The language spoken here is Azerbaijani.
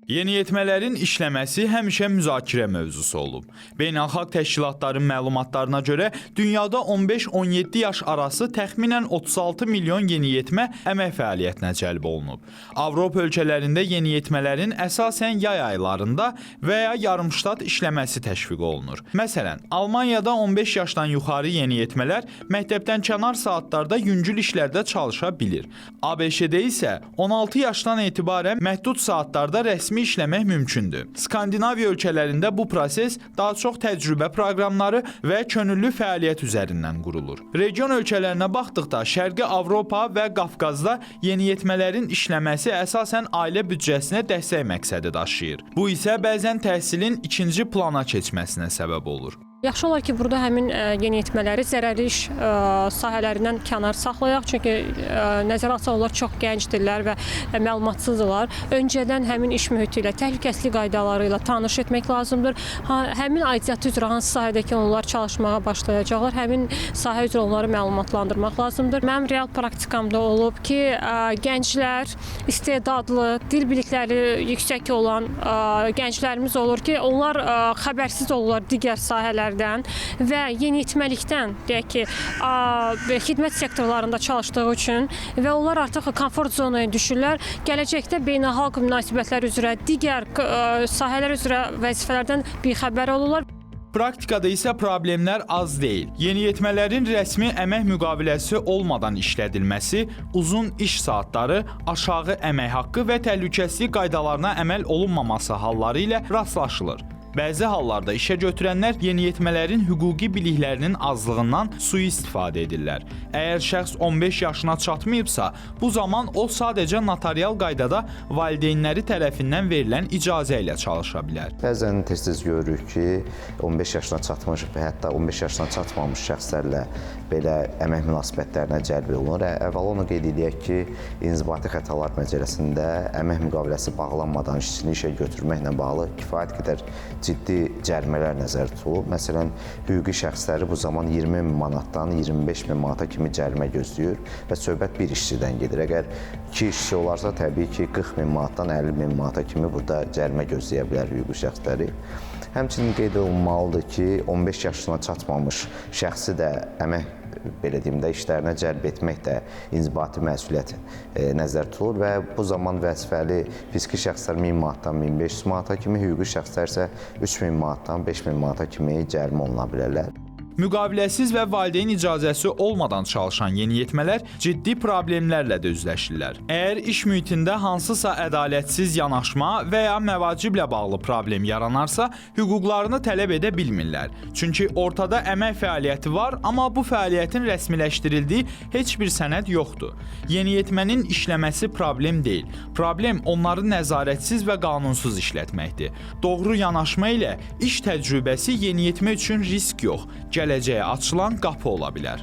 Yeniyetmələrin işləməsi həmişə müzakirə mövzusu olub. Beynəlxalq təşkilatların məlumatlarına görə dünyada 15-17 yaş arası təxminən 36 milyon yeniyetmə əmək fəaliyyətinə cəlb olunub. Avropa ölkələrində yeniyetmələrin əsasən yay aylarında və ya yarımştat işləməsi təşviq olunur. Məsələn, Almaniyada 15 yaşdan yuxarı yeniyetmələr məktəbdən kənar saatlarda yüngül işlərdə çalışa bilir. ABŞ-də isə 16 yaşdan etibarən məhdud saatlarda rəsmi işləmək mümkündür. Skandinaviya ölkələrində bu proses daha çox təcrübə proqramları və könüllü fəaliyyət üzərindən qurulur. Region ölkələrinə baxdıqda Şərqi Avropa və Qafqazda yeniyetmələrin işləməsi əsasən ailə büdcəsinə dəstək məqsədi daşıyır. Bu isə bəzən təhsilin ikinci plana keçməsinə səbəb olur. Yaxşı olar ki, burada həmin yeniyetmələri zərərli iş sahələrindən kənar saxlayaq, çünki nəzərə alsaq onlar çox gəncdirlər və məlumatsızdırlar. Öncədən həmin iş mühiti ilə, təhlükəsizlik qaydaları ilə tanış etmək lazımdır. Həmin aidiyyatı üzrə hansı sahədə ki onlar çalışmağa başlayacaqlar, həmin sahə üzrə onları məlumatlandırmaq lazımdır. Mənim real praktikamda olub ki, gənclər istedadlı, dil bilikləri yüksək olan gənclərimiz olur ki, onlar xəbərsiz olurlar digər sahələrdən və yeniyetməlikdən, deyək ki, xidmət sektorlarında çalışdığı üçün və onlar artıq komfort zonaya düşürlər. Gələcəkdə beynəlxalq münasibətlər üzrə, digər sahələr üzrə vəzifələrdən bixəbər olurlar. Praktikada isə problemlər az deyil. Yeniyetmələrin rəsmi əmək müqaviləsi olmadan işlədilməsi, uzun iş saatları, aşağı əmək haqqı və təhlükəsizlik qaydalarına əməl olunmaması halları ilə rastlaşılır. Bəzi hallarda işə götürənlər yeniyetmələrin hüquqi biliklərinin azlığından sui-istifadə edirlər. Əgər şəxs 15 yaşına çatmayıbsa, bu zaman o sadəcə notarial qaydada valideynləri tərəfindən verilən icazə ilə çalışa bilər. Bəzən tez-tez görürük ki, 15 yaşına çatmış və hətta 15 yaşına çatmamış şəxslərlə belə əmək münasibətlərinə cəlb olunur. Əvvəla onu qeyd eləyək ki, İnzibati Xətalar Məcəlləsində əmək müqaviləsi bağlanmadan işçini işə götürməklə bağlı kifayət qədər ciddi cərimələr nəzərdə tutulub. Məsələn, hüquqi şəxsləri bu zaman 20 min manatdan 25 min manata kimi cərimə gözləyir və söhbət bir işçidən gedir. Əgər iki işçi olarsa, təbii ki, 40 min manatdan 50 min manata kimi burada cərimə gözləyə bilər hüquqi şəxsləri. Həmçinin qeyd olunmalıdır ki, 15 yaşına çatmamış şəxsi də əmək, belə deyim də, işlərinə cəlb etmək də inzibati məsuliyyət nəzərdə tutulur və bu zaman vəzifəli fiziki şəxslər 1000 manatdan 1500 manata kimi, hüquqi şəxslər isə 3000 manatdan 5000 manata kimi cərimə oluna bilərlər. Müqaviləsiz və valideyn icazəsi olmadan çalışan yeniyetmələr ciddi problemlərlə də üzləşirlər. Əgər iş mühitində hansısa ədalətsiz yanaşma və ya məvaciblə bağlı problem yaranarsa, hüquqlarını tələb edə bilmirlər. Çünki ortada əmək fəaliyyəti var, amma bu fəaliyyətin rəsmiləşdirildiyi heç bir sənəd yoxdur. Yeniyetmənin işləməsi problem deyil. Problem onları nəzarətsiz və qanunsuz işlətməkdir. Doğru yanaşma ilə iş təcrübəsi yeniyetmə üçün risk yox, gələcəyə açılan qapı ola bilər.